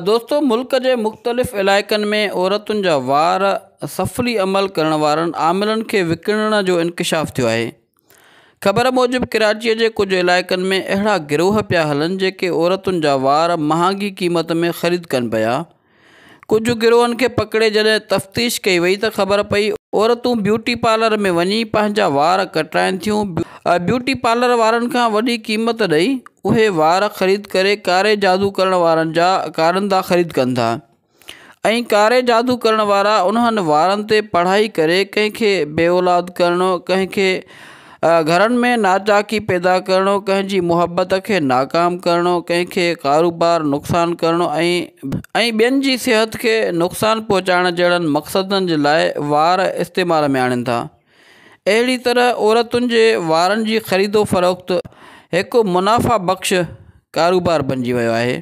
دوستو ملڪ جي مختلف علائقن ۾ عورتن جا وار سفلي عمل ڪرڻ وارن عاملن کي وڪڻڻ جو انڪشاف ٿيو آهي. خبر موجب ڪراچيء جي ڪجهه علائقن ۾ اهڙا گروهه پيا هلن جيڪي عورتن جا وار مهانگي قيمت ۾ خريد ڪن پيا. ڪجهه گروهن کي پڪڙي جڏهن تفتيش ڪئي وئي ته خبر پئي عورتون بيوٽي پارلر ۾ وڃي پنهنجا وار ڪٽرائين ٿيون، بيوٽي پارلر وارن کان وڏي قيمت ڏئي اهي وار خريد ڪري ڪاري جادو ڪرڻ وارن جا ڪارندا خريد ڪن ٿا ۽ ڪاري جادو ڪرڻ وارا انهن وارن تي پڙهائي ڪري ڪنهن کي بي اولاد ڪرڻو، ڪنهن کي گهرن ۾ ناچاقي پيدا ڪرڻو، ڪنهن جي محبت کي ناڪام ڪرڻو، ڪنهن کي ڪاروبار نقصان ڪرڻو ۽ ٻين جي صحت کي نقصان پهچائڻ جهڙن مقصدن جي لاء وار استعمال ۾ آڻين ٿا. اهڙي طرح عورتن جي وارن جي خريد و فروخت هڪ منافع بخش ڪاروبار بنجي ويو آهي.